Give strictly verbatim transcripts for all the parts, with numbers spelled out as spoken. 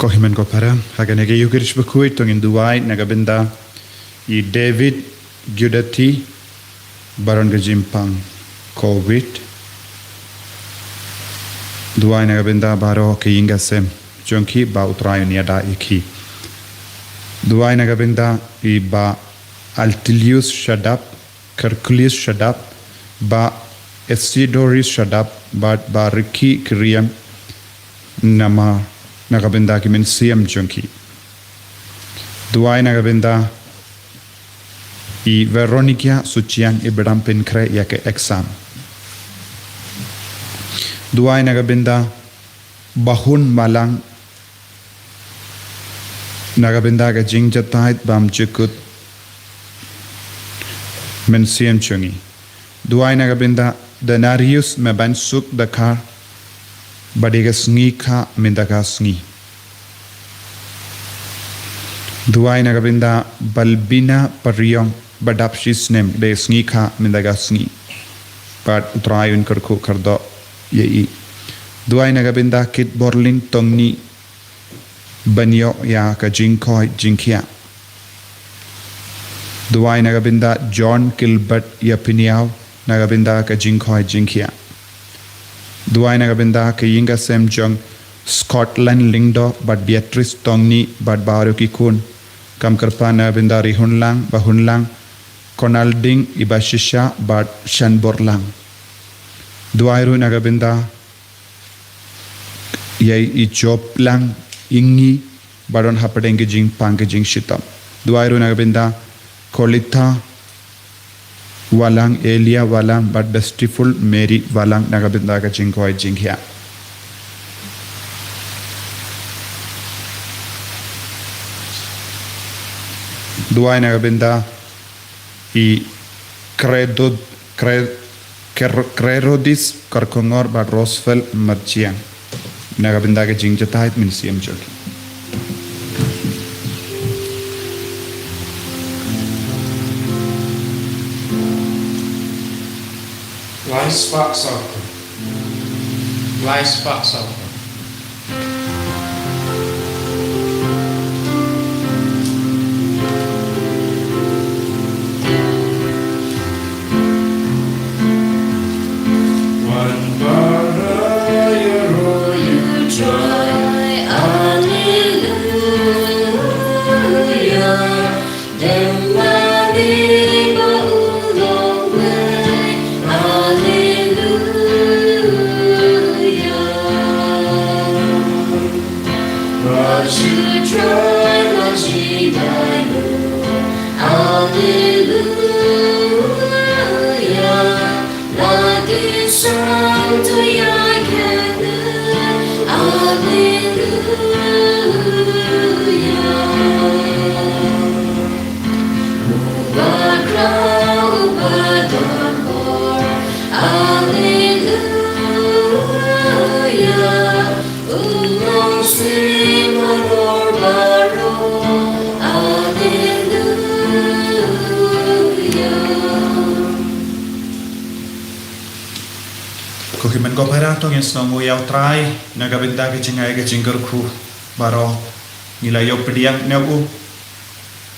Ko hynmen ko para, ha kane ka Eucharist bakhuid to ngin duwai na ka bynta i David Giuditti, baroh ka jingpang Covid. Duwai na ka bynta baroh ka ïing ka sem jong ki, ba U Trai un ïada ïa ki. Duwai na ka bynta i Bah Altilius Shadap, Herculius Shadap, Bah Isidorus Shadap, bad Bah Ricky Kiriam, namar na ka bynta ki mynsiem jong ki. Duwai na ka bynta i Veronica Suchiang, i ba dang pynkhreh ïa ka exam. Duwai na ka bynta Bah Hun Malang, na ka bynta ka jingjahthait bymjukut mynsiem jong ngi. Duwai na ka bynta Denarius Mebansuk Dakar, bad ïa ka sngi kha mynta ka sngi. Duwai na ka bynta Balbina Pariong, ba dap shi snem, da ïa ka sngi kha mynta ka sngi. Bad U Trai un kyrkhu kyrdoh ïa i. Duwai na ka bynta Kit Borling Tongni, ban ïoh ïa ka jingkhoi jingkhiah. Duwai na ka bynta John Gilbert Ïapiniaw, na ka bynta ka jingkhoi jingkhiah. Duwai na ka bynta ka ïing ka sem jong Scotland Lyngdoh bad Beatrice Tongni bad baroh ki khun. Kam kyrpad na ka bynta Rihunlang, Bahunlang, Konalding, Ibashisha bad Shanborlang. Duwai ruh na ka bynta ïa i Joplang Ingi, baroh hapdeng ka jingpang ka jingshitom. Duwai ruh na ka bynta Kolita Walang, Elia Walang bad Bestiful Mary Walang, na ka bynta ka jingkhoi jingkhiah. Duwai na ka bynta i Kredod, Kre-, Ker-, Krerodis Karkongor bad Rosfeld Marchiang, na ka bynta ka jingjahthait mynsiem jong ki. Lai spah saw. Lai spah saw. Wan para ïaroh ïa U Trai, Alleluia. Dem mane ba u long blei, Alleluia. Ba shu trai la shi dai lu, Alleluia. La ki sang tu ya kene, Alleluia. Uba kra, uba don bor, Alleluia. U long sing halor baroh, Alleluia. Ko hynmen ko para, to ngin sngewnguh ïa U Trai na ka bynta ka jingai ka jingkyrkhu baroh ngi la ïoh pdiang na u.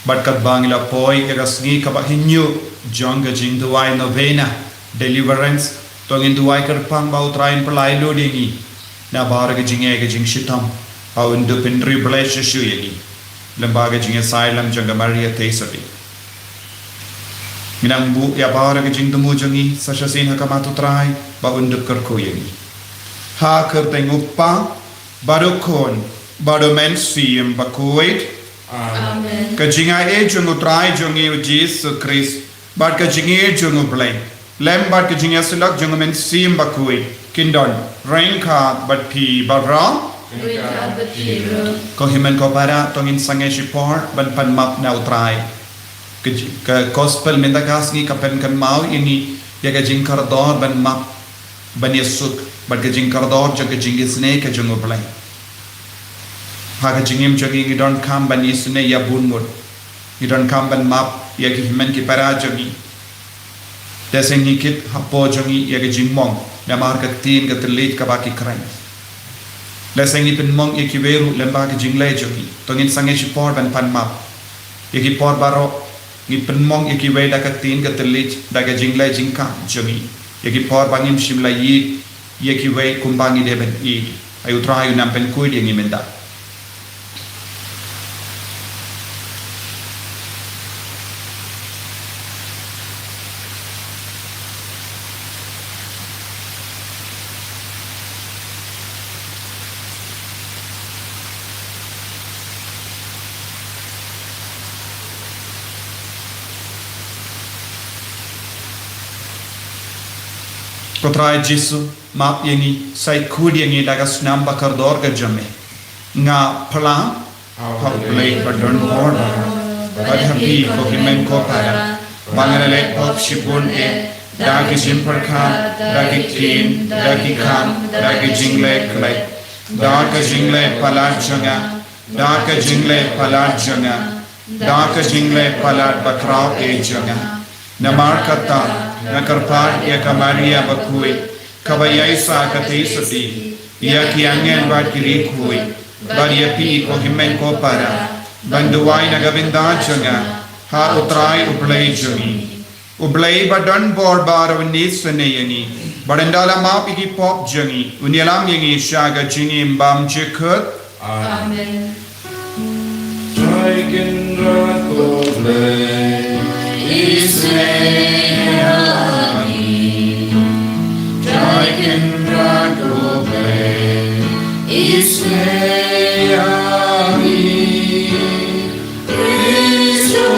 Bad katba ngi la poi ïa ka sngi kaba hynñiew jong ka jingduwai novena Deliverance, to ngin duwai kyrpang ba U Trai un pynlait lut ïa ngi na baroh ka jingai ka jingshitom, ba un dup pynriewblei shuh shuh ïa ngi lyngba ka jingïasaid lang jong ka Maria Theisotti. Ngin nang buh ïa baroh ka jingthmu jong ngi sa shisien ha khmat U Trai ba un dup kyrkhu ïa ngi. Ha kyrteng U Kpa, bad U Khun, bad U Mynsiem Bakhuid. Amen. Ka jingai jong U Trai jong ngi U Jisu Khrist, bad ka jingïeit jong U Blei, lem bad ka jingïasyllok jong U Mynsiem Bakhuid, kin don ryngkat bad phi baroh. Ryngkat bad phi ruh. Ko hynmen ko para, to ngin sangeh shipor ban pan map na U Trai. Ka ji-, ka gospel mynta ka sngi ka pynkynmaw ïa ngi ïa ka jingkordor ban map, ban ïasuk, bad ka jingkordor jong ka jingisynei ka jong U Blei. Ha ka jingim jong ngi, ngi donkam ban isynei ïa bun ngut. Ngi donkam ban map ïa ki hynmen ki para jong ngi. Te sngewthuh hapoh jong ngi ïa ka jingmong namar ka ktien ka thylliej kaba ki kren. Lehse ngi pynmong ïa kiwei ruh lyngba ka jingleh jong ngi. To ngin sangeh shipor ban pan map ïa ki por baroh. Ngi pynmong ïa kiwei da ka ktien ka thylliej, da ka jingleh jingkam jong ngi. Ïa ki por ba ngim shym la ïeit ïa kiwei kumba ngi dei ban ïeit. Ai U Trai un nang pynkhuid ïa ngi mynta. Ko Trai Jisu, map ïa ngi, sa khuid ïa ngi da ka snam ba kordor ka jong me. Nga phla ha U Blei ba don bor, bad ha phi ko hynmen ko para, ba nga la leh pop shibun eh, da ki jingpyrkhat, da ki ktien, da ki kam, da ki jingleh khlaiñ, da ka jingleh palat jong nga, da ka jingleh palat jong nga, da ka jingleh palat bakhraw eh jong nga. Namar kata, nga kyrpad ïa ka Maria bakhuid, kaba ïaisah katei sati, ïa ki angel bad ki riewkhuid, bad ïa phi ko hynmen ko para, ban duwai na ka bynta jong nga ha U Trai U Blei jong ngi. U Blei ba don bor baroh un isynei ïa ngi, bad ynda la map ïa ki pop jong ngi, un ïalam ïa ngi sha ka jingim bymjukut. Amen. Trai Kynrad ko Blei, isynei ïa ngi. Trai Kynrad ko Blei, isynei ïa ngi. Khrist u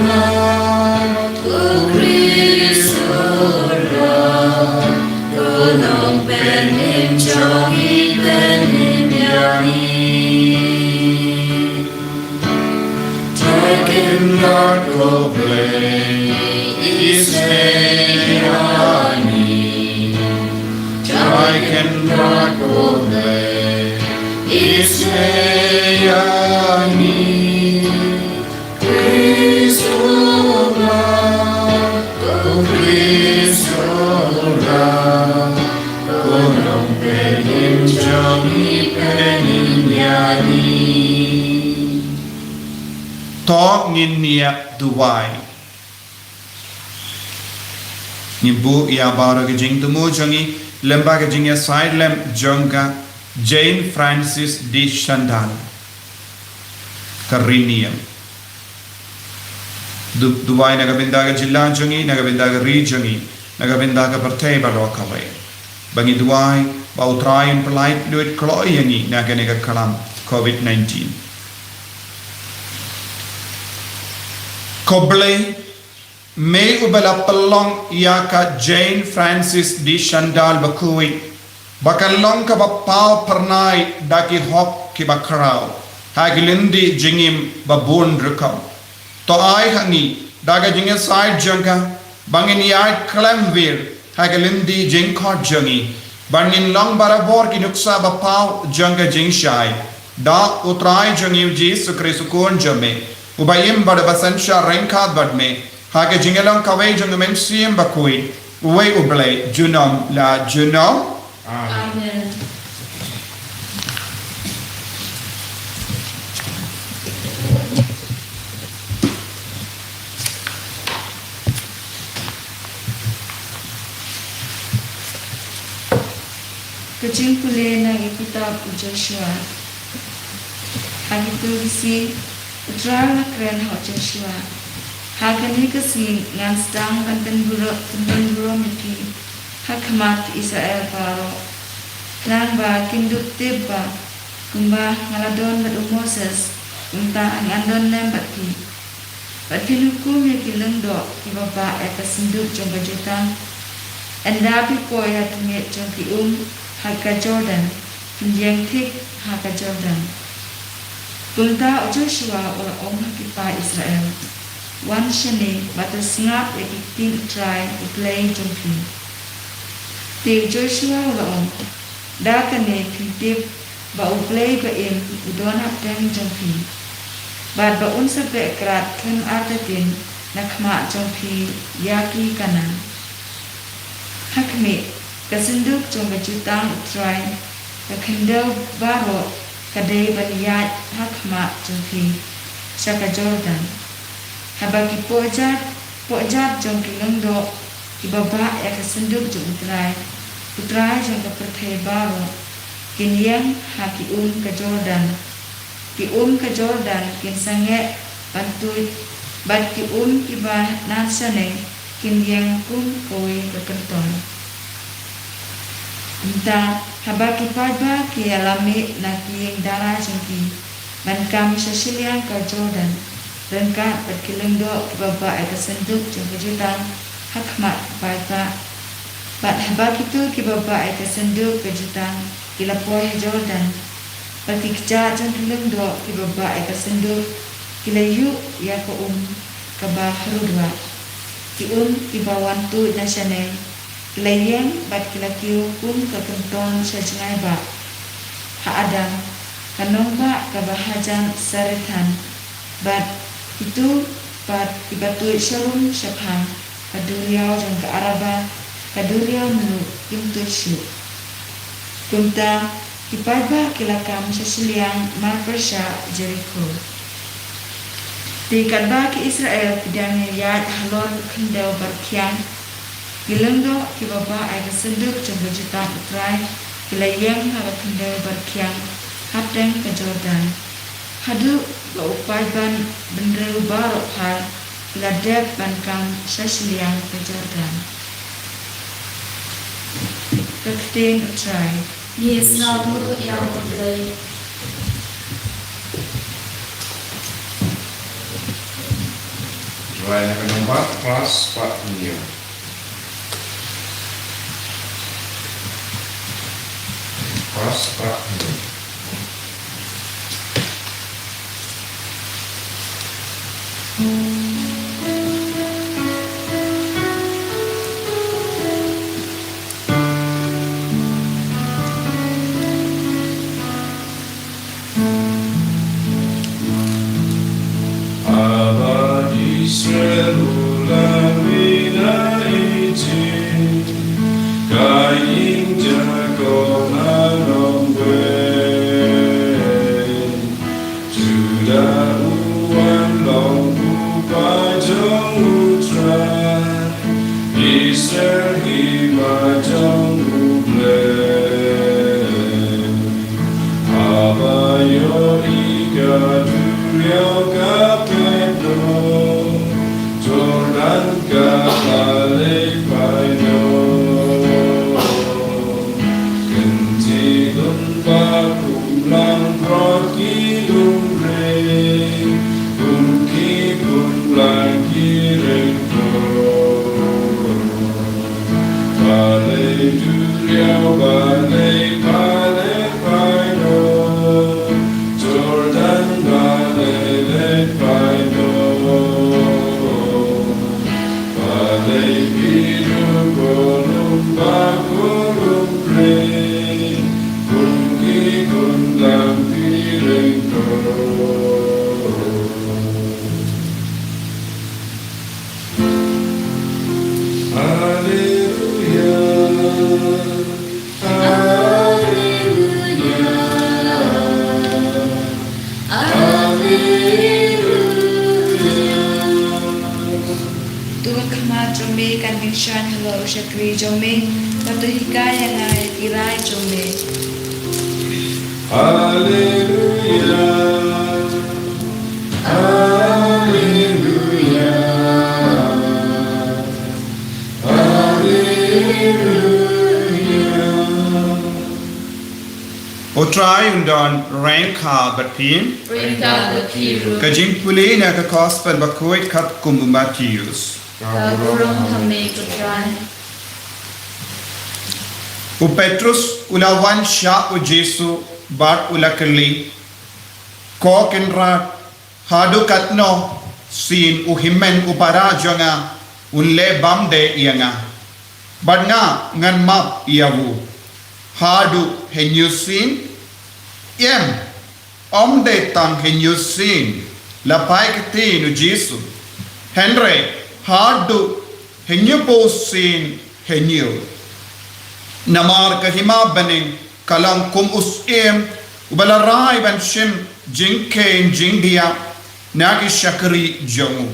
mat, u Khrist u rat, u nongpynim jong ngi, pynim ïa ngi. Trai Kynrad ko Blei, isynei ïa ngi. Trai Kynrad ko Blei, isynei ïa ngi. Khrist u mat, u Khrist u rat, u nongpynim jong ngi, pynim ïa ngi. To ngin ïa duwai. Ngin buh ïa baroh ki jingthmu jong ngi lyngba ka jingïasaid lem jong ka Jane Frances de Chantal. Ka ri niam. Du-, duwai na ka bynta ka jylla jong ngi, na ka bynta ka ri jong ngi, na ka bynta ka pyrthei baroh kawei. Ba ngi duwai ba U Trai un pynlait lut kloi ïa ngi na kane ka khlam covid nineteen. Ko Blei, me uba la pynlong ïa ka Jane Frances de Chantal bakhuid, ba kan long kaba paw phyrnai da ki hok kiba khraw ha ki lynti jingim ba bun rukom. To ai ha ngi da ka jingïasaid jong ka, ba ngin ïaid khlem wir ha ki lynti jingkhot jong ngi, ba ngin long barabor ki nuksa ba paw jong ka jingshai. Da U Trai jong ngi U Jisu Khrist U Khun jong me, uba im bad uba synshar ryngkat bad me ha ka jingïalong kawei jong U Mynsiem Bakhuid, uwei U Blei, junom la junom. Amen. Ka jingpule na ka kitab u Joshua. Ha kito ki sngi, U Trai u la kren ha u Joshua: Ha kane ka sngi ngan sdang ban pynburom, pynburom ïa phi ha khmat ki Israel baroh. Khnang ba kin dup tip ba kumba nga la don bad u Moses, kumta ngan don lem bad phi. Bad phin hukum ïa ki lyngdoh kiba bah ïa ka synduk jong ka jutang. Ynda phi poi ha khmih jong ki um ha ka Jordan, phin ïeng thik ha ka Jordan. Kumta u Joshua u la ong ha ki paid Israel: Wan shane bad to sngap ïa ki ktien U Trai U Blei jong phi. Te u Joshua u la ong: Da kane phin tip ba U Blei ba im u don hapdeng jong phi, bad ba un sa beh krad khlem artatien na khmat jong phi ïa ki Kanaan. Ha khmih, ka synduk jong ka jutang U Trai ka khyndew baroh ka dei ban ïaid ha khmat jong phi sha ka Jordan. Haba ki pohjat pohjat jong ki lyngdoh kiba bah ïa ka synduk jong U Trai, U Trai jong ka pyrthei baroh, kin ïeng ha ki um ka Jordan. Ki um ka Jordan kin sangeh ban tuid, bad ki um kiba na shane kin ïeng kum kawei ka kynton. Kumta, haba ki paidbah ki ïa la mih na ki ïing dara jong ki ban kam sha shiliang ka Jordan, ryngkat bad ki lyngdoh kiba bah ïa ka synduk jong ka jutang ha khmat ki paidbah. Bad haba kito kiba bah ïa ka synduk ka jutang ki la poi ha Jordan, bad ki kjat jong ki lyngdoh kiba bah ïa ka synduk ki la ïuh ïa ka um kaba hruduh. Ki um kiba wan tuid na shane ki la ïeng bad ki la kiew kum ka kynton sha jngai bah ha Adam, ka nongbah kaba hajan Zarethan. Bad kito pat kiba tuid sharum shaphang ka duriaw jong ka Araba, ka duriaw mluh, kim tuid shuh. Kumta ki paidbah ki la kam sha shiliang marpyrshah Jerikho. Te katba ki Israel ki dang ïaid halor ka khyndew barkhiang, ki lyngdoh kiba bah ïa ka synduk jong ka jutang U Trai ki la ïeng ha ka khyndew barkhiang hapdeng ka Jordan, haduh ba u paidbah bynriew baroh phar ki la dep ban kam sha shiliang ka Jordan. Ka ktien U Trai. Ngi sngewbha ïa U Blei. Jwai na ka nongbah, klas pat hynñiew. Klas pat hynñiew. Haba Israel u la mih na Ijipt, ka ïing Jakob ha nongwei. Judah u wan long u paid jong U Trai, Israel hima jong U Blei. Haba ïohi ka duriaw ka peit noh, Jordan ka la leit phai noh. Kynti lum ba kum lang brot ki lum briew, kum ki kum lang ki ryngkoh. Balei duriaw, balei, balei phai noh, Jordan balei leit phai noh. Balei phi ruh ko lum ba ko lum briew, kum ki kum lang ki ryngkoh. Haleluya. Haleluya. Haleluya. To ka khmat jong me kan kynshan halor u shakri jong me, bad to hikai ïa nga ïa ki rai jong me. Haleluya. Haleluya. Haleluya. U Trai un don ryngkat bad phi. Ryngkat bad phi ruh. Ka jingpule na ka Gospel bakhuid katkum u Mathaios. Ka burom ha me ko Trai. U Petrus u la wan sha u Jisu bad u la kylli, Ko Kynrad, haduh katno sien u hynmen u para jong nga un leh bymdei ïa nga, bad nga ngan map ïa u? Haduh hynñiew sien? Em, ym dei tang hynñiew sien, la phai ktien u Jisu, hynrei haduh hynñiewphew sien hynñiew. Namar ka hima bneng ka long kum u syiem uba la rai ban shim jingkheiñ jingdiah na ki shakri jong u.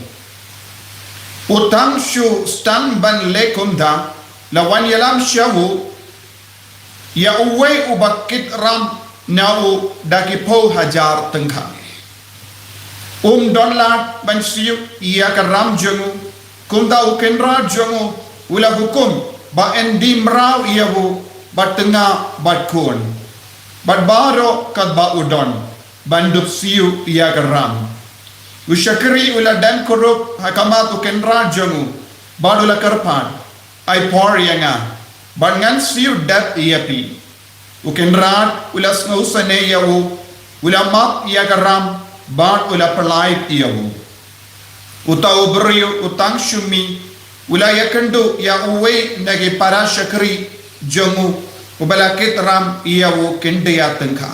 U tang shu sdang ban leh kumta, la wan ïalam sha u ïa uwei uba kit ram na u da ki phew hajar tyngka. Um don lad ban siew ïa ka ram jong u, kumta u kynrad jong u u la hukum ba yn die mraw ïa u bad tnga bad khun bad baroh katba u don ban dup siew ïa ka ram. U shakri u la dem kurup ha khmat u kynrad jong u bad u la kyrpad, "Ai por ïa nga bad ngan siew dep ïa phi." U kynrad u la sngewsynei ïa u, u la map ïa ka ram bad u la pyllait ïa u. Uta u briew u tang shu mih, u la ïakynduh ïa uwei na ki para shakri jong u uba la kit ram ïa u khyndiat tyngka.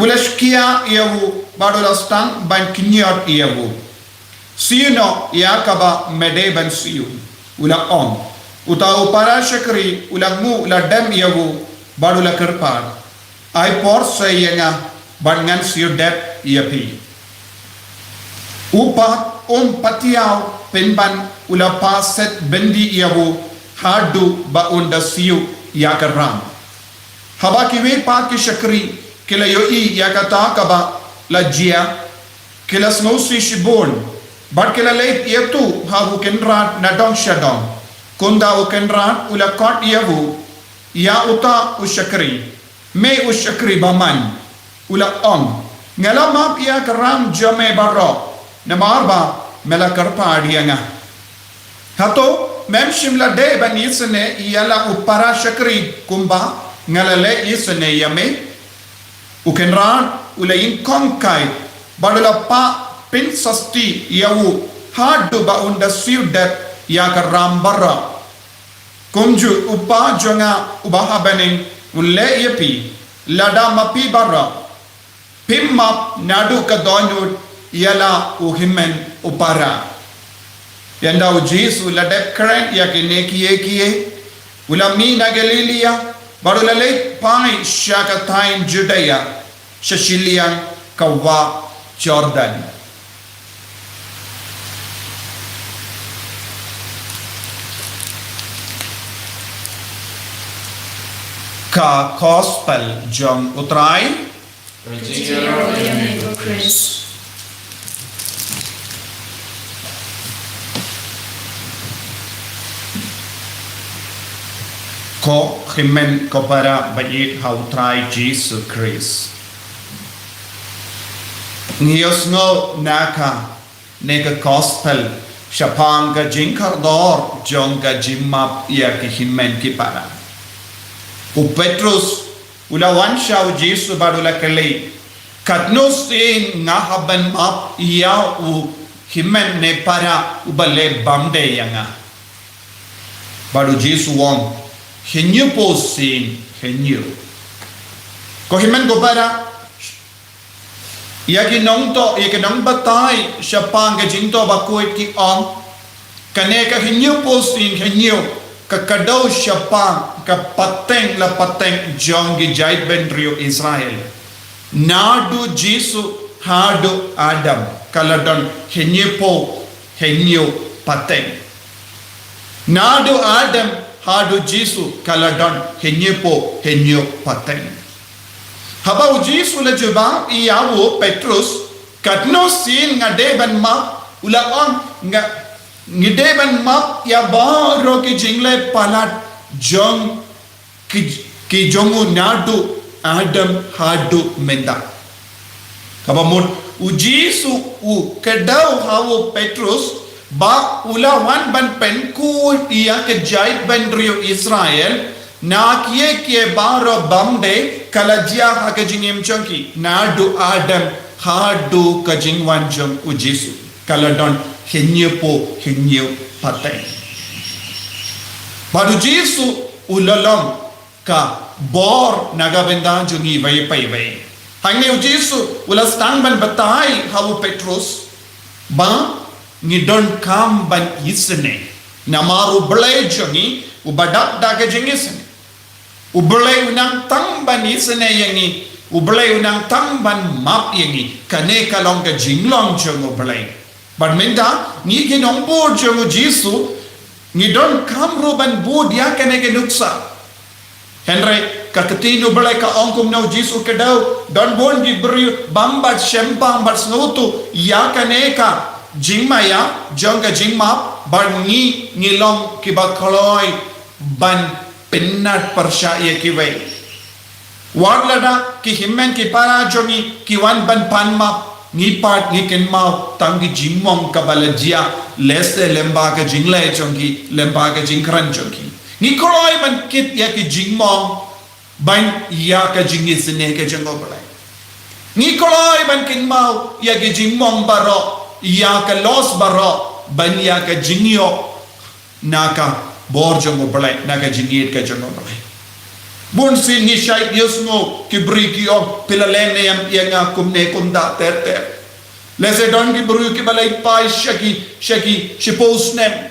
U la shkia ïa u bad u la sdang ban kynñiot ïa u. "Siew noh ïa kaba me dei ban siew," u la ong. Uta u para shakri u la nguh, u la dem ïa u bad u la kyrpad, "Ai por sa ïa nga bad ngan siew dep ïa phi." U pat um pat ïoh pynban, u la pat set byndi ïa u haduh ba un da siew ïa ka ram. Haba kiwei pat ki shakri ki la ïohi ïa kata kaba la jia, ki la sngewsih shibun bad ki la leit ïathuh ha u kynrad nadong shadong. Kumta u kynrad u la khot ïa u, ïa uta u shakri. "Me u shakri bymman," u la ong, "nga la map ïa ka ram jong me baroh, namar ba me la kyrpad ïa nga. Hato mem shym la dei ban isynei ïa la u para shakri kumba nga la leh isynei ïa me?" U kynrad u la ïeng khongkai bad u la pat pynsasti ïa u haduh ba un da siew dep ïa ka ram baroh. "Kumjuh u Pa jong nga uba ha bneng un leh ïa phi, lada ma phi baroh phim map naduh ka dohnud ïa la u hynmen u para." Ynda u Jisu u la dep kren ïa kine kiei kiei, u la mih na Galilaïa bad u la leit phai sha ka thaiñ Judaïa sha shiliang ka wah Jordan. Ka Gospel jong u Trai. Ka jingïaroh ïa me ko Khrist. Ko hynmen ko para ba ïeit ha u Trai Jisu Khrist. Ngi ïohsngew na kane ka Gospel shaphang ka jingkordor jong ka jingmap ïa ki hynmen ki para. U Petrus u la wan sha u Jisu bad u la kylli, "Katno sien nga hap ban map ïa u hynmen ne para uba leh bymdei ïa nga?" Bad u Jisu u ong, "Hynñiewphew sien hynñiew." Ko hynmen ko para, ïa ki nongthoh, ïa ki nongbatai shaphang ka jingthoh bakhuid ki ong, kane ka hynñiewphew sien hynñiew ka kdew shaphang ka pateng la pateng jong ki jaitbynriew Israel. Naduh Jisu haduh Adam ka la don hynñiewphew hynñiew pateng. Naduh Adam haduh Jisu ka la don hynñiewphew hynñiew pateng. Haba u Jisu u la jubab ïa u Petrus, "Katno sien nga dei ban map?" u la ong, "Nga, ngi dei ban map ïa baroh ki jingleh palat jong ki, ki jong u naduh Adam haduh mynta." Kaba mut u Jisu u kdew ha u Petrus ba u la wan ban pynkhuid ïa ka jaitbynriew Israel na kiei kiei baroh bymdei ka la jia ha ka jingim jong ki, naduh Adam haduh ka jingwan jong u Jisu ka la don hynñiewphew hynñiew pateng. Bad u Jisu u la long ka bor na ka bynta jong ngi iwei pa iwei. Hangne u Jisu u la sdang ban batai ha u Petrus ba ngi donkam ban isynei namar u Blei jong ngi uba dap da ka jingisynei. U Blei u nang tang ban isynei ïa ngi, U Blei u nang tang ban map ïa ngi. Kane ka long ka jinglong jong U Blei. Bad mynta ngi ki nongbud jong U Jisu, ngi donkam ruh ban bud ïa kane ka nuksa. Hynrei ka ktien U Blei ka ong kumno? U Jisu u kdew, don bun ki briew bam bad shemphang bad sngewthuh ïa kane ka jingmaïa jong ka jingmap, bad ngi, ngi long kiba kloi ban pynnat pyrshah ïa kiwei. Wat lada ki hynmen ki para jong ngi ki wan ban pan map, ngi pat ngi kynmaw tang ki jingmong kaba la jia, lehse lyngba ka jingleh jong ki, lyngba ka jingkren jong ki. Ngi kloi ban kit ïa ki jingmong ban ïa ka jingisynei ka jong U Blei. Ngi kloi ban kynmaw ïa ki jingmong baroh, ïa ka loss baroh, ban ïa ka jingïoh na ka bor jong U Blei, na ka jingïeit ka jong U Blei. Bun sien ngi shait ïohsngew ki briew ki ong, phi la leh niam ïa nga kumne kumta ter ter. Lehse don ki briew kiba la ïaid phai sha ki, sha ki shiphew snem,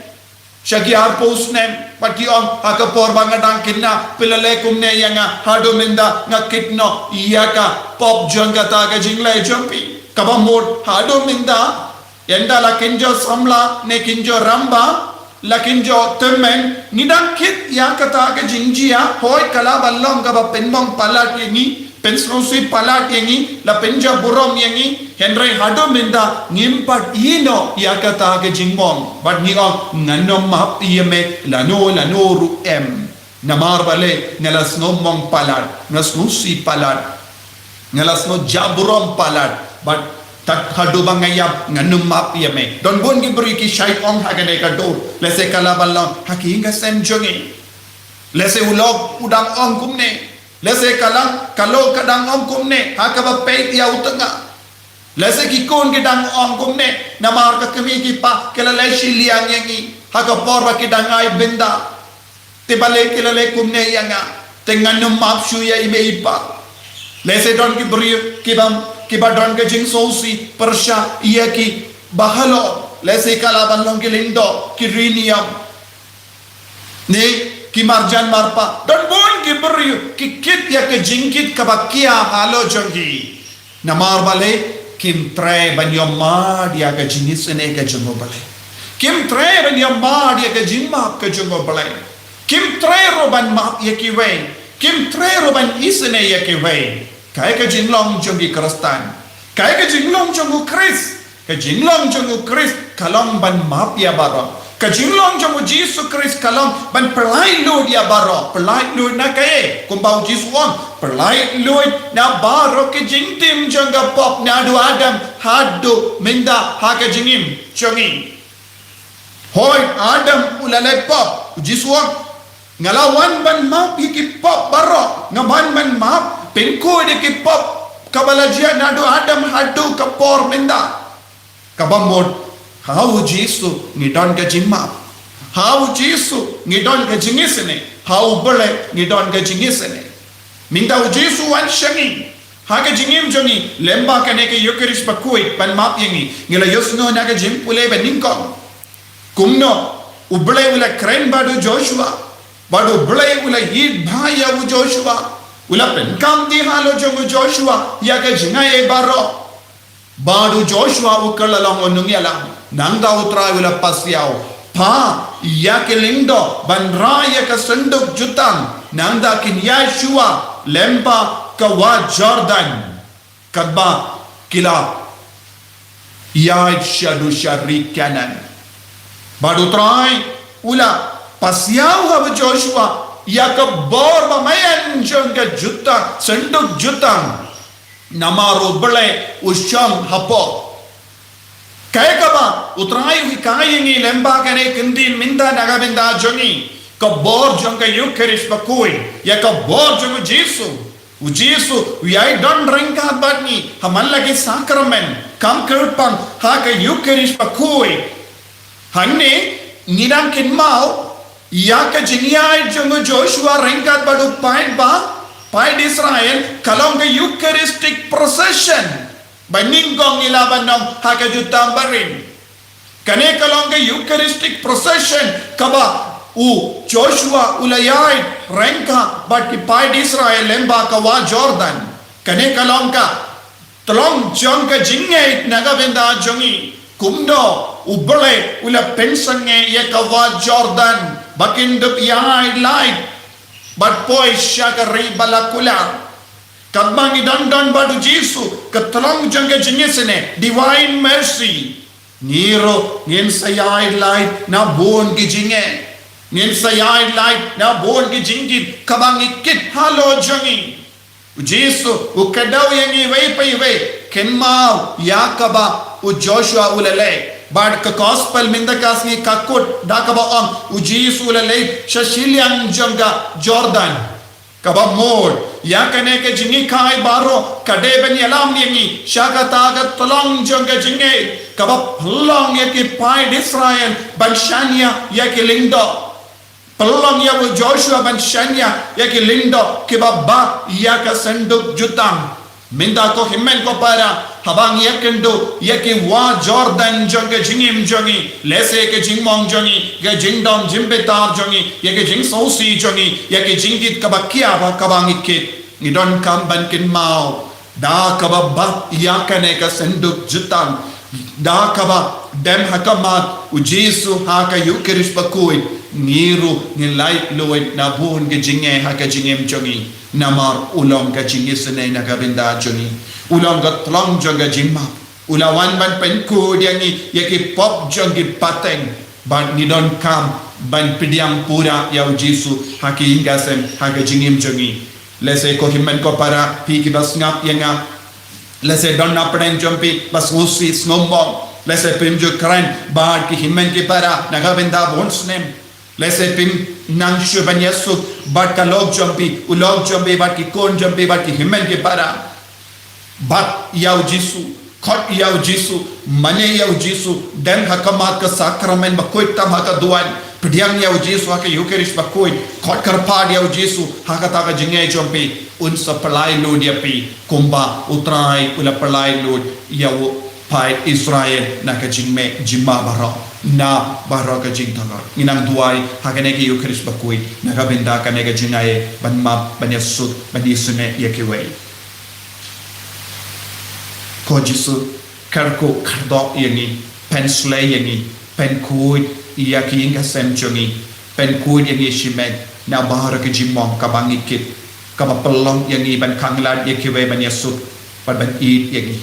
sha ki arphew snem, bad ki ong, ha ka por ba nga dang khynnah phi la leh kumne ïa nga, haduh mynta nga kit noh ïa ka pop jong kata ka jingleh jong phi. Kaba mut haduh mynta, ynda la kynjoh samla ne kynjoh rangbah, la kynjoh tymmen, ngi dang kit ïa kata ka jingjia, hooid ka lah ban long kaba pynmong palat ïa ngi, pynsngewsih palat ïa ngi, la pynjah burom ïa ngi, hynrei haduh mynta ngim pat ïehnoh ïa kata ka jingmong. Bad ngi ong, ngan ym map ïa me lano lano ruh em. Namar balei? Nga la sngew mong palat, nga la sngewsih palat, nga la sngew jah burom palat, bad tad haduh ba nga ïap ngan ym map ïa me. Don bun ki briew ki shait ong ha kane ka dur. Lehse ka lah ban long ha ki ïing ka sem jong ngi. Lehse u lok u dang ong kumne. Lehse ka lang, ka lok ka dang ong kumne ha kaba peit ïa u tnga. Lehse ki khun ki dang ong kumne, namar ka kmie ki kpa ki la leh shiliang ïa ngi ha ka por ba ki dang ai bynta. Te balei ki la leh kumne ïa nga? Te ngan ym map shuh ïa i mei i pa. Lehse don ki briew kiba, kiba don ka jingsngewsih pyrshah ïa kiba halor. Lehse ka lah ban long ki lyngdoh, ki riewniam, ne ki marjan marpa. Don bun ki briew ki kit ïa ka jingkit kaba khia halor jong ki. Namar balei? Kim treh ban ïohmad ïa ka jingisynei ka jong U Blei. Kim treh ban ïohmad ïa ka jingmap ka jong U Blei. Kim treh ruh ban map ïa kiwei. Kim treh ruh ban isynei ïa kiwei. Kaei ka jinglong jong ki Khristan? Kaei ka jinglong jong u Khrist? Ka jinglong jong u Khrist ka long ban map ïa baroh. Ka jinglong jong u Jisu Khrist ka long ban pyllait luid ïa baroh. Pyllait luid na kaei? Kumba u Jisu u ong, pyllait luid na baroh ki jingtim jong ka pop, naduh Adam haduh mynta ha ka jingim jong ngi. Hooid, Adam u la leh pop. U Jisu u ong, nga la wan ban map ïa ki pop baroh. Nga wan ban map, pynkhuid ïa ki pop kaba la jia naduh Adam haduh ka por mynta. Kaba mut, ha u Jisu ngi don ka jingmap. Ha u Jisu ngi don ka jingisynei. Ha U Blei ngi don ka jingisynei. Mynta u Jisu u wan sha ngi ha ka jingim jong ngi lyngba kane ka Ïukharist bakhuid ban map ïa ngi. Ngi la ïohsngew na ka jingpule banyngkong kumno U Blei u la kren bad u Joshua, bad U Blei u la ïeit bha ïa u Joshua. U la pynkhamti halor jong u Joshua ïa ka jingaiei baroh. Bad u Joshua u kylla long u nongïalam. Nangta u Trai u la pasiaw, pha ïa ki lyngdoh ban rah ïa ka synduk jutang, nangta kin ïaid shuwa lyngba ka wah Jordan, katba ki la ïaid shaduh sha ri Kanaan. Bad u Trai u la pasiaw ha u Joshua ïa ka bor bamaian jong ka jutang, synduk jutang. Namar U Blei u shong hapoh. Kaei kaba u Trai u hikai ïa ngi lyngba kane ka ktien mynta na ka bynta jong ngi? Ka bor jong ka Ïukharist bakhuid, ïa ka bor jong u Jisu. U Jisu u ïai don ryngkat bad ngi ha man la ki sakramen, kam kyrpang ha ka Ïukharist bakhuid. Hangne ngi dang kynmaw ïa ka jingïaid jong u Joshua ryngkat bad u paidbah, paid Israel, ka long ka Eucharistic procession. Banyngkong ngi lah ban ong ha ka jutang barim. Kane ka long ka Eucharistic procession kaba U Joshua u la ïaid ryngkat bad ki paid Israel lyngba ka wah Jordan. Kane ka long ka tlong jong ka jingngeit na ka bynta jong ngi. Kumno U Blei u la pynsangeh ïa ka wah Jordan ba kin dup ïaid lait bad poi sha ka ri ba la kular. Katba ngi dang don bad U Jisu, ka tlong jong ka jingisynei, divine mercy. Ngi ruh ngin sa ïaid lait na bun ki jingeh. Ngin sa ïaid lait na bun ki jingkit kaba ngi kit halor jong ngi. U Jisu u kdew ïa ngi iwei pa iwei, kynmaw ïa kaba u Joshua u la leh. Bad ka gospel mynta ka sngi ka kut da kaba ong U Jisu u la leit sha shiliang jong ka Jordan. Kaba mut ïa kane ka jinghikai baroh ka dei ban ïalam ïa ngi sha kata ka tlong jong ka jingngeit kaba pynlong ïa ki paid Israel ban shaniah ïa ki lyngdoh. Pynlong ïa u Joshua ban shaniah ïa ki lyngdoh kiba bat ïa ka synduk jutang. Mynta ko hynmen ko para, haba ngi ïakynduh ïa ki wah Jordan jong ka jingim jong ngi, lehse ka jingmong jong ngi, ka jingdom jingbitar jong ngi, ïa ka jingsngewsih jong ngi, ïa ka jingkit kaba khia ba kaba ngi kit, ngi donkam ban kynmaw da kaba bat ïa kane ka synduk jutang, da kaba dem ha khmat U Jisu ha ka Ïukharist bakhuid, ngi ruh ngin lait luid na bun ka jingeh ha ka jingim jong ngi. Namar u long ka jingisynei na ka bynta jong ngi. U long ka tlong jong ka jingmap. U la wan ban pynkhuid ïa ngi ïa ki pop jong ki pateng. Bad ngi donkam ban pdiang pura ïa U Jisu ha ki ïing ki sem ha ka jingim jong ngi. Lehse ko hynmen ko para, phi kiba sngap ïa nga, lehse don na pdeng jong phi ba sngewsih sngewmong. Lehse phim ju kren bad ki hynmen ki para na ka bynta bun snem. Lehse phim nang shuh ban ïasuk bad ka lok jong phi, u lok jong phi bad ki khun jong phi bad ki hynmen ki para. Bat ïa U Jisu, khot ïa U Jisu, mane ïa U Jisu, dem ha khmat ka sakramen bakhuid tam ha ka duwan, pdiang ïa U Jisu ha ka Ïukharist bakhuid, khot kyrpad ïa U Jisu ha kata ka jingngeit jong phi, un sa pynlait luid ïa phi kumba U Trai u la pynlait luid ïa u paid Israel na ka jingmih jingma baroh, na baroh ka jingtyrkhong. Ngi nang duwai ha kane ka Ïukharist bakhuid na ka bynta kane ka jingaiei ban map, ban ïasuk, ban isynei ïa kiwei. Ko Jisu, kyrkhu kyrdoh ïa ngi, pynslei ïa ngi, pynkhuid ïa ki ïing ki sem jong ngi, pynkhuid ïa ngi shimet na baroh ka jingmong kaba ngi kit, kaba pynlong ïa ngi ban khanglad ïa kiwei ban ïasuk bad ban ïeit ïa ngi.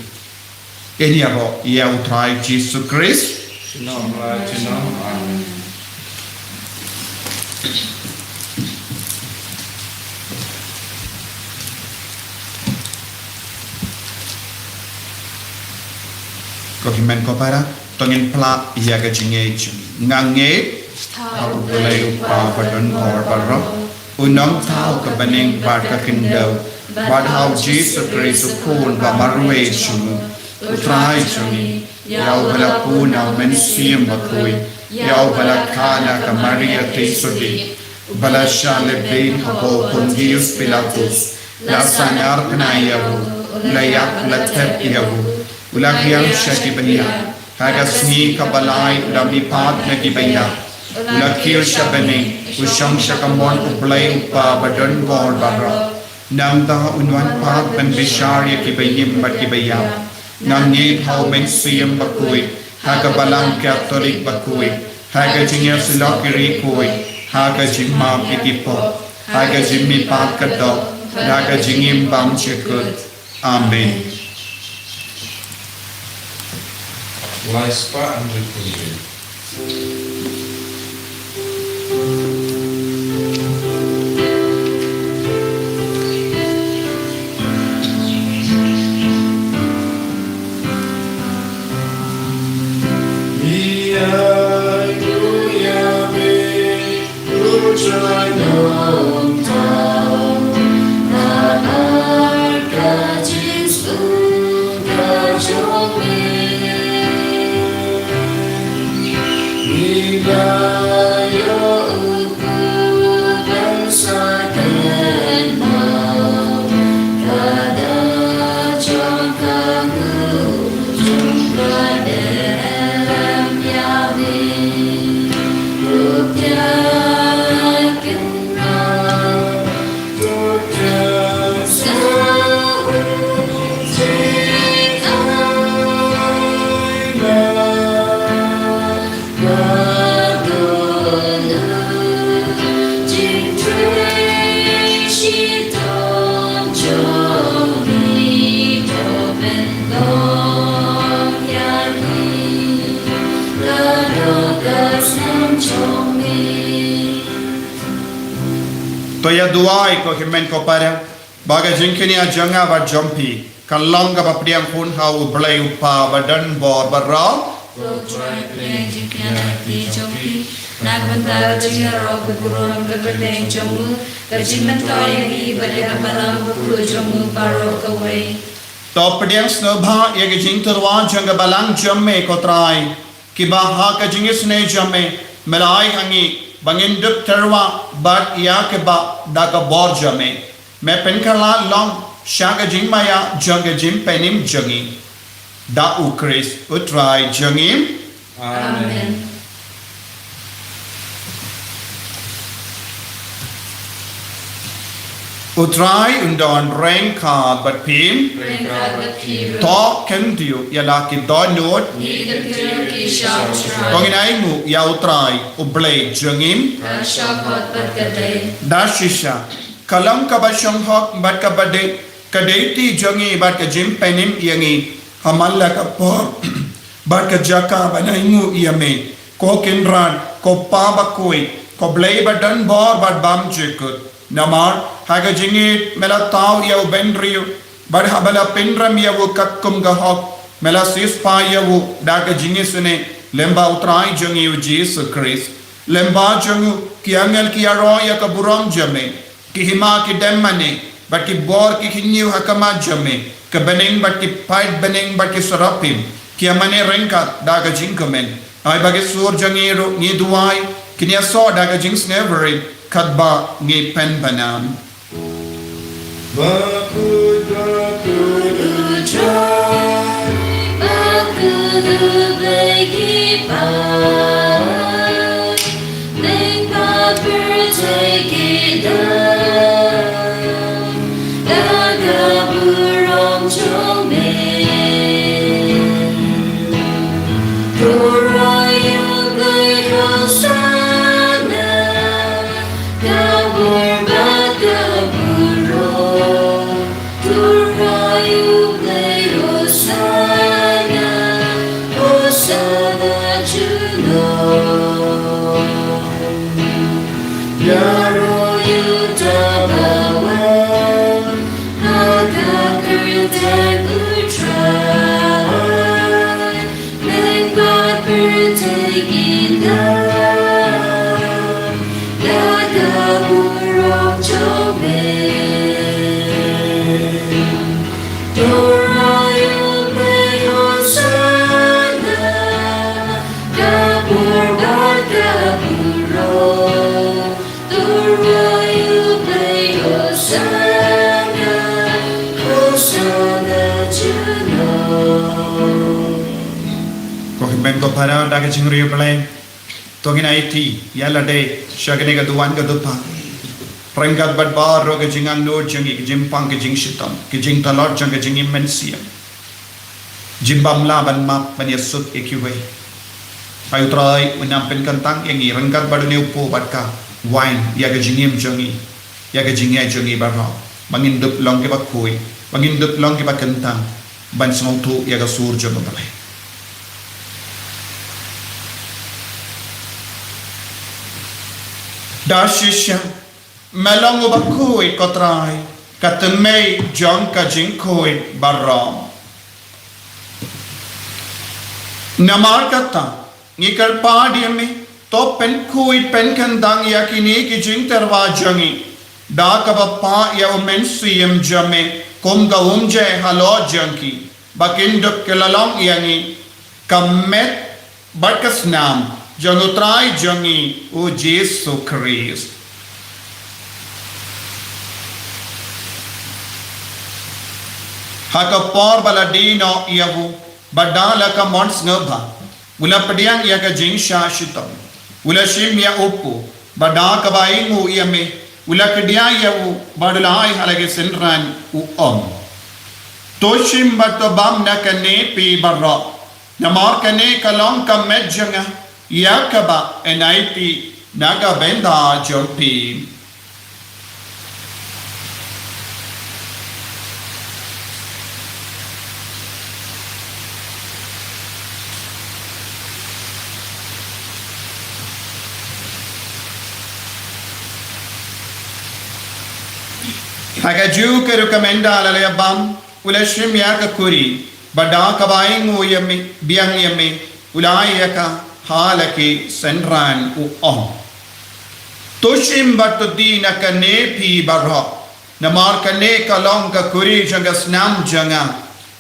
Ïa ngi ïaroh ïa U Trai Jisu Khrist. Junom la junom. Amen. Ko hynmen ko para, to ngin phla ïa ka jingngeit jong ngi. Nga ngeit ha U Blei U Kpa badonbor baroh, U Nongthaw ka bneng bad ka khyndew, bad ha U Jisu Khrist U Khun ba marwei jong U Trai jong ngi, ïa uba la pun na U Mynsiem Bakhuid, ïa uba la kha na ka Maria Theisotti, uba la shah lehbeiñ hapoh Pontius Pilatus, la sahnarphna ïa u, la ïap, la thep ïa u, u la hiar sha ki baïap, ha ka sngi kaba lai u la mihpat na ki baïap, u la kiew sha bneng, u shong sha kamon U Blei U Kpa badonbor baroh. Nangta un wan pat ban bishar ïa ki baïap bad ki baïap. Nga ngeit ha U Mynsiem Bakhuid, ha ka Balang Katholik bakhuid, ha ka jingïasyllok ki riewkhuid, ha ka jingmap ïa ki pop, ha ka jingmihpat ka doh, ha ka jingim bymjukut. Amen. Lai spah hynriew phew hynriew. To ïa duwai ko hynmen ko para, ba ka jingkñia jong nga bad jong phi kan long kaba pdiang hun ha U Blei U Kpa badonbor baroh. Ko Trai, pdiang jingkñia jong phi na ka bynta ka jingïaroh ka burom ka kyrteng jong u, ka jingmyntoi ïa ngi bad ïa ka Balang Bakhuid jong u baroh kawei. To pdiang sngewbha ïa ka jingtyrwa jong ka Balang jong me ko Trai, kiba ha ka jingisynei jong me me la ai ha ngi ba ngin dup tyrwa bad ïa kiba da ka bor jong me me pynkylla long sha ka jingmaïa jong ka jingpynim jong ngi. Da U Khrist U Trai jong ngi. Amen. U Trai un don ryngkat bad phi. Ryngkat bad phi ruh. To khyndiat ïa la ki dohnud. Ngi khyndiat ki sha U Trai. To ngin ainguh ïa U Trai U Blei jong ngi. Ka shah khot bad ka dei. Da shisha ka long kaba shong hok bad kaba dei, ka dei ti jong ngi bad ka jingpynim ïa ngi ha man la ka por bad ka jaka ban ainguh ïa me, ko Kynrad, ko Pa Bakhuid, ko Blei badonbor bad bymjukut. Namar ha ka jingïeit me la thaw ïa u bynriew, bad haba la pynrem ïa u katkum ka hok, me la siewspah ïa u da ka jingisynei lyngba U Trai jong ngi U Jisu Khrist. Lyngba jong u ki angel ki ïaroh ïa ka burom jong me, ki hima ki dem mane, bad ki bor ki khynñiuh ha khmat jong me, ka bneng bad ki paid bneng bad ki serafim ki ïa mane ryngkat da ka jingkmen. Ai ba ki sur jong ngi ruh ngi duwai, kin ïasoh da ka jingsngewrit katba ngi pynbna. Bakhuid, bakhuid U Trai, bakhuid U Blei ki paid, lyngba pyrthei ki don da ka burom jong me. To rwai U Blei Hosana, ka bor bad ka burom. To rwai U Blei Hosana, Hosana junom. Ïaroh ïa uta uba wan ha ka kyrteng U Trai. Lyngba pyrthei ki don da ka burom jong me. To rwai U Blei Hosana, ka bor bad ka burom. To rwai U Blei Hosana, Hosana junom. Ko hynmen ko para, da ka jingriewblei to ngin aiti ïa lade sha kane ka duwan ka dupha ryngkat bad baroh ka jingangnud jong ngi, ka jingpang ka jingshitom, ka jingtlot jong ka jingim mynsiem. Jingbym lah ban map ban ïasuk ïa kiwei. Ai U Trai un nang pynkyntang ïa ngi ryngkat bad une u po bad ka wain ïa ka jingim jong ngi, ïa ka jingngeit jong ngi baroh, ba ngin dup long kiba khuid, ba ngin dup long kiba kyntang ban sngewthuh ïa ka sur jong U Blei. Da shisha me long uba khuid ko Trai, ka tynmei jong ka jingkhuid baroh. Namar kata ngi kyrpad ïa me, to pynkhuid pynkyntang ïa kine ki jingtyrwa jong ngi da kaba pah ïa U Mynsiem jong me kum ka umjai halor jong ki, ba kin dup ki la long ïa ngi ka met bad ka snam jong U Trai jong ngi U Jisu Khrist. Ha ka por ba la die noh ïa u, bad da la ka mon sngewbha u la pdiang ïa ka jingshah shitom, u la shim ïa u po, bad da kaba ainguh ïa me u la kdiah ïa u, bad u la ai ha la ki synran, u ong: To shim bad to bam na kane phi baroh, namar kane ka long ka met jong nga, ïa kaba yn aiti na ka bynta jong phi. Ha kajuh ka rukom ynda la leh bam, u la shim ïa ka kuri, bad da kaba ainguh ïa me, biang ïa me, u la ai ïa ka ha la ki synran, u ong: To shim bad to die na kane phi baroh, namar kane ka long ka kuri jong ka snam jong nga,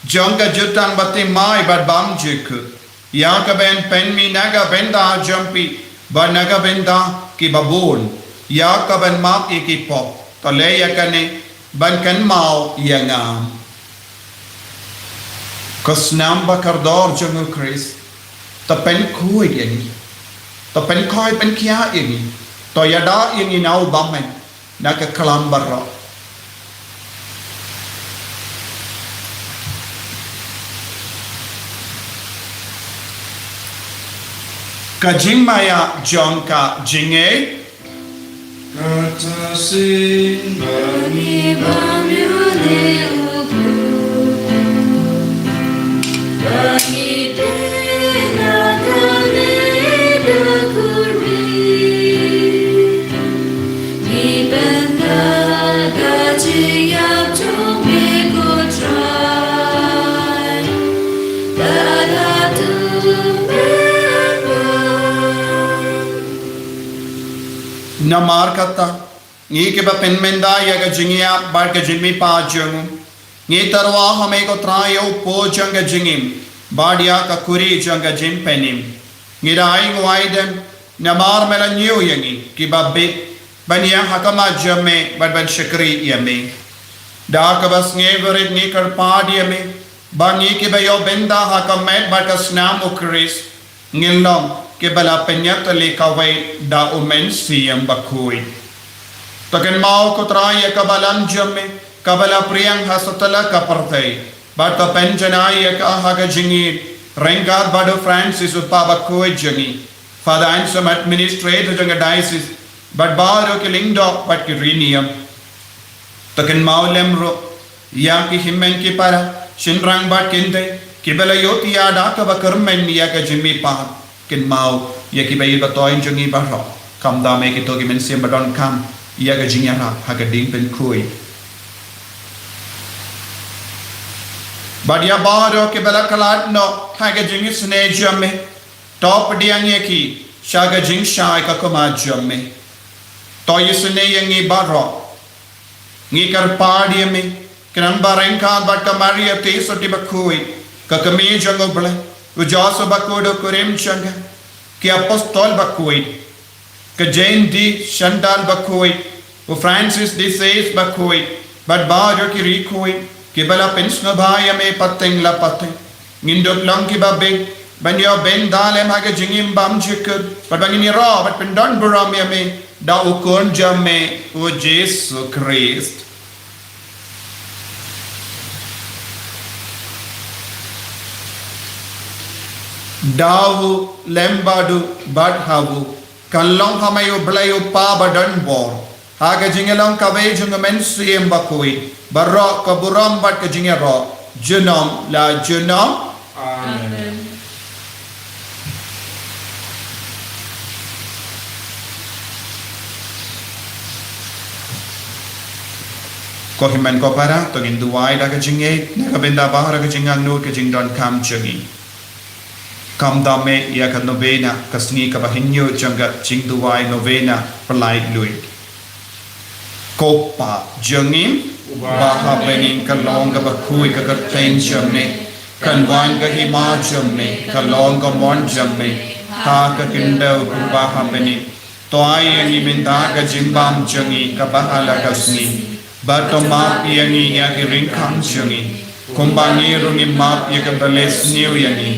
jong ka jutang bathymmai bad bymjukut, ïa kaban pynmih na ka bynta jong phi bad na ka bynta kiba bun, ïa kaban map ïa ki pop. To leh ïa kane ban kynmaw ïa nga. Ka snam ba kordor jong u Khrist, to pynkhuid ïa ngi, to pynkhuid pynkhiah ïa ngi, to ïada ïa ngi na u bymman, na ka khlam baroh. Ka jingmaïa jong ka jingngeit. Kata sien ba ngi bam ïa une u briew, ba ngi die na kane da kuri. Ngi bynta ka jingïap jong me ko Trai, da katu me wan. Namar kata, ngi kiba pynmynta ïa ka jingïap bad ka jingmihpat jong u, ngi tyrwa ha me ko Trai ïa u pot jong ka jingim, bad ïa ka kuri jong ka jingpynim. Ngi da ainguh aidem, namar me la ñiew ïa ngi kiba bieit, ban ïeng ha khmat jong me bad ban shakri ïa me. Da kaba sngewrit ngi kyrpad ïa me, ba ngi kiba ïoh bynta ha ka met bad ka snam u Khrist, ngin long kiba la pynïatylli kawei da u Mynsiem Bakhuid. To kynmaw ko Trai ïa ka balang jong me, kaba la pdiang ha satlak ka pyrthei, bad to pynjanai ïa ka ha ka jingïeit, ryngkat bad u Francis u kpa bakhuid jong ngi, Father Anselm administrator jong ka diocese, bad baroh ki lyngdoh bad ki riewniam. To kynmaw lem ruh ïa ki hynmen ki para, shynrang bad kynthei, kiba la ïohthiah da kaba kyrmen ïa ka jingmihpat. Kynmaw ïa kiba ïeit ba thoiñ jong ngi baroh, khamtam ïa kito ki mynsiem ba donkam ïa ka jingïarap ha ka diengpynkhuid. Bad ïa baroh kiba la khlad noh ha ka jingisynei jong me, to pdiang ïa ki sha ka jingshai ka khmat jong me. To isynei ïa ngi baroh. Ngi kyrpad ïa me, khnang ba ryngkat bad ka Maria Theisotti bakhuid, ka kmie jong U Blei, u Joseph bakhuid u kurim jong ka, ki apostol bakhuid, ka Jane di Chantal bakhuid, u Francis di Sales bakhuid, bad baroh ki riewkhuid kiba la pynsngewbha ïa me pateng la pateng, ngin dup long kiba bieit ban ïoh bynta lem ha ka jingim bymjukut, bad ba ngin ïaroh bad pyndonburom ïa me da u Khun jong me u Jisu Khrist. Da u, lem bad u, bad ha u, kan long ha me U Blei U Kpa badonbor, ha ka jingïalong kawei jong U Mynsiem Bakhuid, baroh ka burom bad ka jingïaroh, junom la junom. Amen. Ko hynmen ko para, to ngin duwai da ka jingngeit na ka bynta baroh ka jingangnud ka jingdonkam jong ngi. Khamtam ïa ka novena, ka sngi kaba hynñiew jong ka jingduwai novena Pyllait Luid. Ko Kpa jong ngi, uba ha bneng, kan long kaba khuid ka kyrteng jong me, kan wan ka hima jong me, kan long ka mon jong me ha ka khyndew kumba ha bneng. To ai ïa ngi mynta ka jingbam jong ngi kaba ha la ka sngi, bad to map ïa ngi ïa ki ryngkang jong ngi, kumba ngi ruh ngi map ïa kiba leh sniew ïa ngi,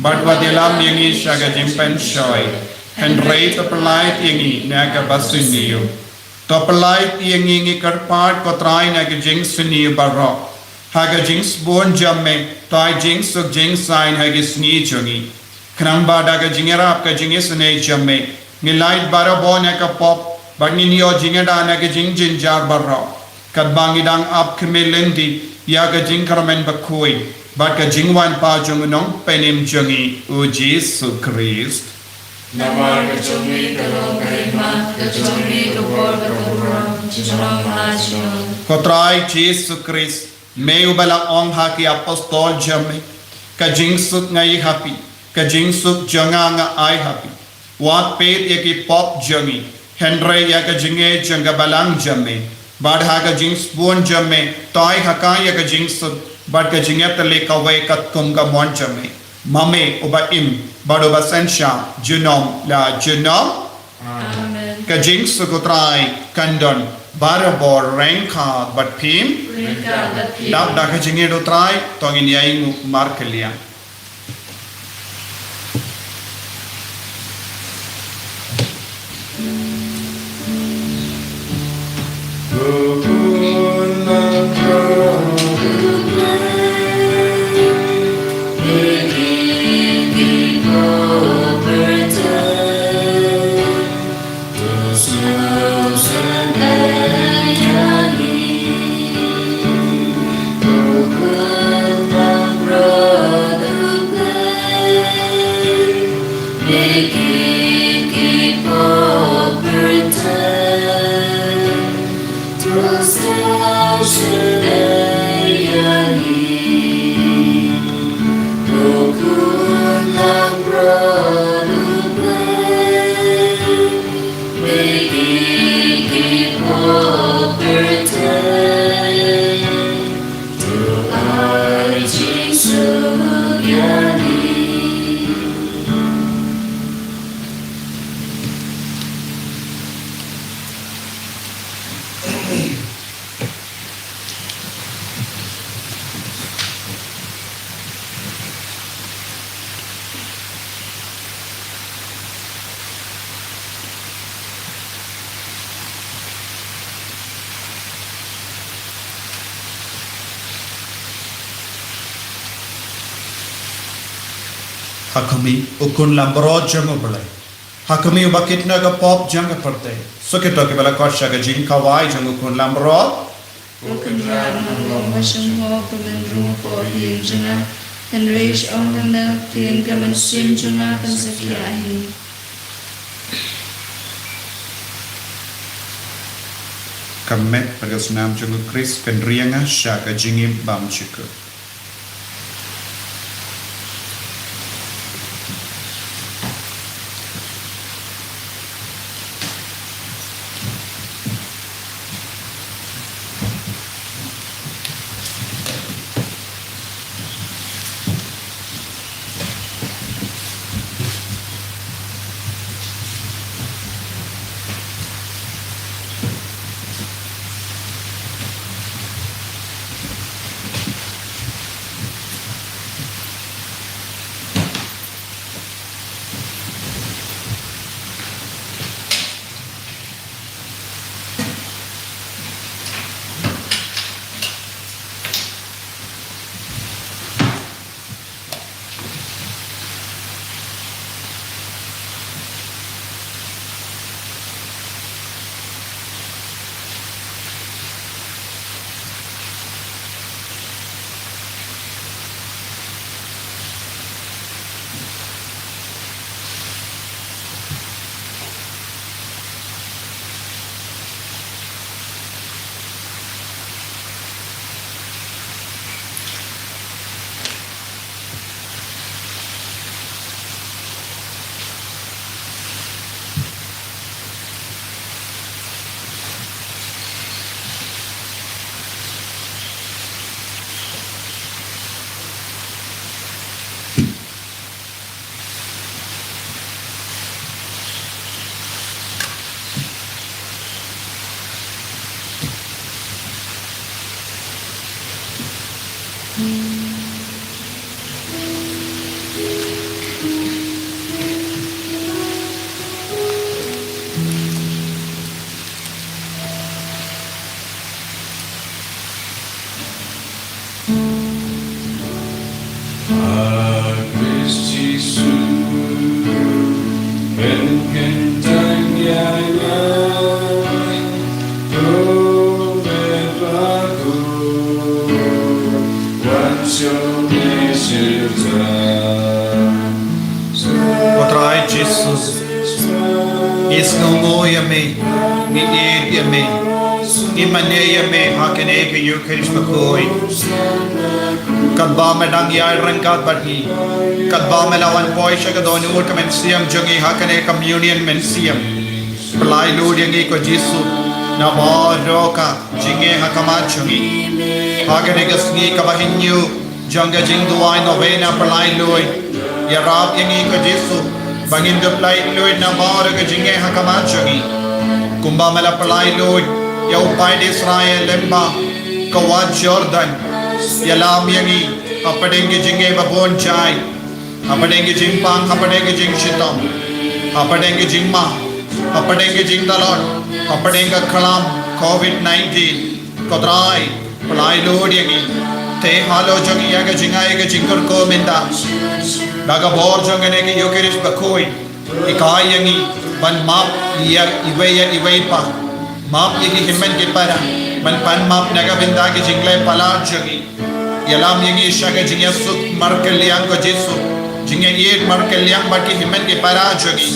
bad wat ïalam ïa ngi sha ka jingpynshoi, hynrei to pyllait ïa ngi na kaba sniew. To pyllait ïa ngi, ngi kyrpad ko Trai, na ka jingsniew baroh, ha ka jingsbun jong me, to ai jingsuk jingsaiñ ha ki sngi jong ngi, khnang ba da ka jingïarap ka jingisynei jong me, ngin lait barabor na ka pop, bad ngin ïoh jingïada na ka jingjynjar baroh, katba ngi dang ap khmih lynti ïa ka jingkyrmen bakhuid bad ka jingwan pat jong U Nongpynim jong ngi U Jisu Khrist. Namar ka jong me ka long ka hima, ka jong me ka bor bad ka burom, junom la junom. Ko Trai Jisu Khrist, me uba la ong ha ki apostol jong me, ka jingsuk nga ai ha phi, ka jingsuk jong nga nga ai ha phi. Wat peit ïa ki pop jong ngi, hynrei ïa ka jingngeit jong ka balang jong me. Bad ha ka jingsbun jong me, to ai ha ka ïa ka jingsuk, bad ka jingïatylli kawei katkum ka mon jong me. Ma me uba im, bad uba synshar, junom la junom. Amen. Ka jingsuk u Trai kan don barabor ryngkat bad phi. Ryngkat bad phi. Dap da ka jingngeit u Trai, to ngin ïai nguh markylliang. Ha khmih, u khun langbrot jong U Blei. Ha khmih, uba kit na ka pop jong ka pyrthei. Suk ïa kito kiba la khot sha ka jingkhawai jong u khun langbrot. Ko Kynrad, nga ong ba shym hok ba men rung hapoh ïing jong nga, hynrei shu ong kane, ktien ka mynsiem jong nga kan sa khiah hi. Ka met bad ka snam jong u Khrist kan ri ïa nga sha ka jingim bymjukut. Ko Trai Jisu, Ngi sngewnguh ïa me, ngi ïeit ïa me, ngi mane ïa me ha kane ka Ïukharist bakhuid. Katba me dang ïaid ryngkat bad ngi, katba me la wan poi sha ka dohnud ka mynsiem jong ngi ha kane ka communion mynsiem, pyllait lut ïa ngi ko Jisu na baroh ka jingeh ha khmat jong ngi. Ha kane ka sngi kaba hynñiew jong ka jingduwai novena, pyllait lut, ïarap ïa ngi ko Jisu ba ngin dup lait luid na baroh ka jingeh ha khmat jong ngi, kumba me la pyllait luid ïa u paid Israel lyngba ka wad Jordan. Ïalam ïa ngi hapdeng ka jingeh ba bun jait, hapdeng ka jingpang, hapdeng ka jingshitom, hapdeng ka jingma, hapdeng ka jingdalot, hapdeng ka khlam covid nineteen. Ko Trai, pyllait lut ïa ngi. Theh halor jong ngi ïa ka jingai ka jingkyrkhu mynta. Da ka bor jong kane ka Ïukharist bakhuid, hikai ïa ngi ban map ïa iwei ïa iwei pat, map ïa ki hynmen ki para, ban pan map na ka bynta ki jingleh palat jong ngi. Ïalam ïa ngi sha ka jingïasuk markylliang ko Jisu, jingïaieit markylliang bad ki hynmen ki para jong ngi.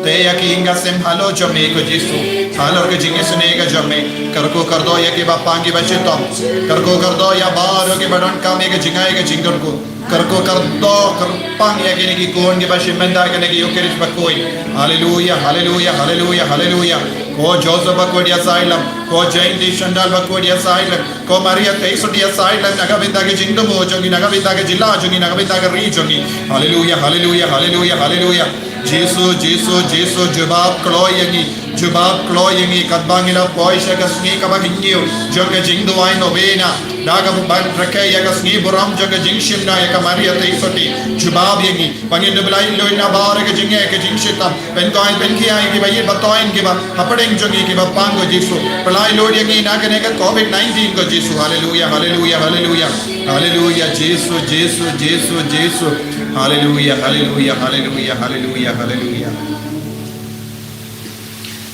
Theh ïa ki ïing ki sem halor jong me ko Jisu, halor ka jingisynei ka jong me. Kyrkhu kyrdoh ïa kiba pang kiba shitom. Kyrkhu kyrdoh ïa baroh kiba donkam ïa ka jingai ka jingkyrkhu. Kyrkhu kyrdoh kyrpang ïa kine ki khun kiba shim bynta kane ka Ïukharist bakhuid. Haleluia, haleluia, haleluia, haleluia. Ko Joseph bakhuid ïasaid lem, ko Jacinta Shandal bakhuid ïasaid lem, ko Maria Theisotti ïasaid lem na ka bynta ka jingthmu jong ngi, na ka bynta ka jylla jong ngi, na ka bynta ka ri jong ngi. Haleluia, haleluia, haleluia, haleluia. Jisu, Jisu, Jisu, jubab kloi ïa ngi, jubab kloi ïa ngi katba ngi la poi sha ka sngi kaba hynñiew jong ka jingduwai novena. Da kaba ban rakhe ïa ka sngi burom jong ka jingshim noh ïa ka Maria Theisotti. Jubab ïa ngi ba ngin dup lait luid na baroh ka jingeh ka jingshitom. Pynkoit pynkhiah ïa kiba ïeit ba toiñ kiba hapdeng jong ngi kiba pang ko Jisu. Pyllait lut ïa ngi na kane ka covid nineteen ko Jisu. Haleluia, haleluia, haleluia. Haleluia, Jisu, Jisu, Jisu, Jisu. Haleluia, haleluia, haleluia, haleluia, haleluia.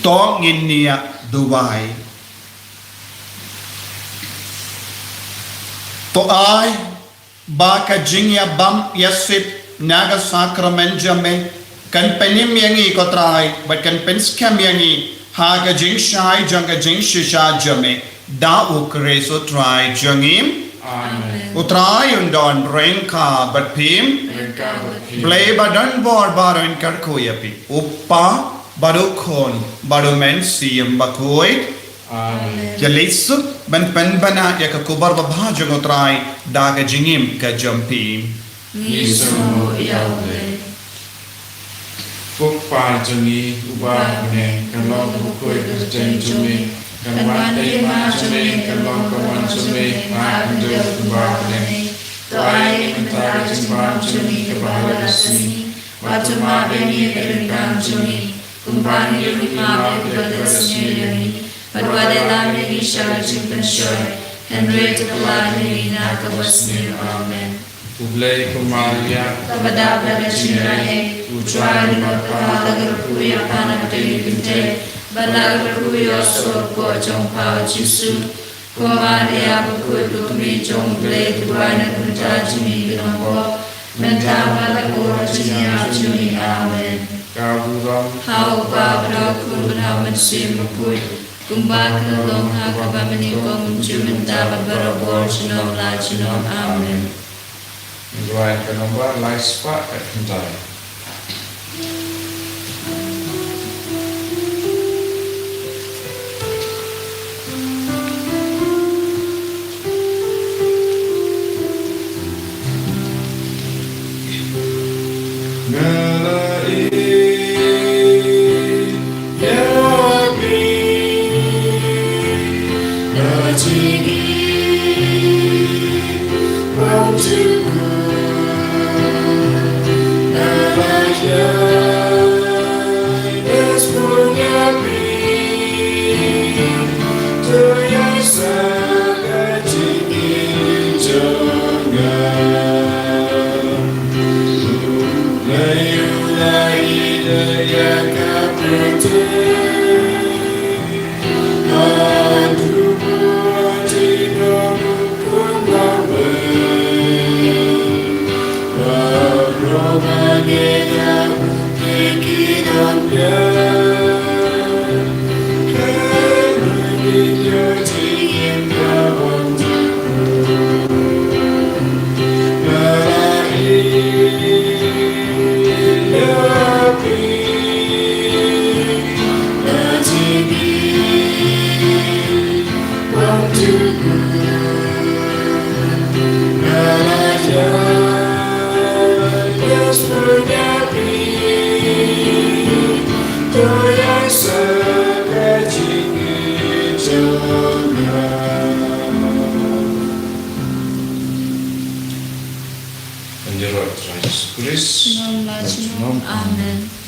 To ngin ïa duwai. To ai ba ka jingïabam ïasip na ka sakramen jong me kan pynim ïa ngi ko Trai bad kan pynskhem ïa ngi ha ka jingshai jong ka jingshisha jong me, da U Khrist U Trai jong ngi. Amen. U Trai un don ryngkat bad phi. Ryngkat bad phi. Blei ba don bor baroh un kyrkhu ïa phi, U Kpa bad U Khun bad U Mynsiem Bakhuid. Amen. Ïa leit suk ban pynbna ïa ka khubor babha jong U Trai da ka jingim ka jong phi. Ngi sngewnguh ïa U Blei. Ko Kpa jong ngi uba ha bneng, kan long ka bakhuid ka kyrteng jong me, kan wan ka hima jong me, kan long ka mon jong me ha ka khyndew kumba ha bneng. To ai mynta ka jingbam jong ngi kaba ha la ka sngi, bad to map ïa ngi ïa ki ryngkang jong ngi, kumba ngi ruh ngi map ïa kiba kyrhai ïa ngi. Bad wat ïalam ïa ngi sha ka jingpynshoi, hynrei to pynlait ïa ngi na kaba sniew. Amen. U Blei ko Maria, kaba dap da ka jingaiei, U Trai u don bad pha, to kyrkhu ïa pha na pdeng ki kynthei, bad la kyrkhu ïa u soh hapoh jong pha U Jisu. Ko Maria bakhuid, ko Kmie jong U Blei, to duwai na ka bynta jong ngi ki nongpop, mynta bad ha ka por jingïap jong ngi. Amen. Ka burom ha U Kpa bad ha U Khun bad ha U Mynsiem Bakhuid, kumba ka la long ha kaba mynnyngkong, mynta bad barabor, junom la junom. Amen. Duwai ka nombar lai spah ka kynthai. Ïa ïaroh Trai Jisu Khrist. Shalom, la shalom. Amen.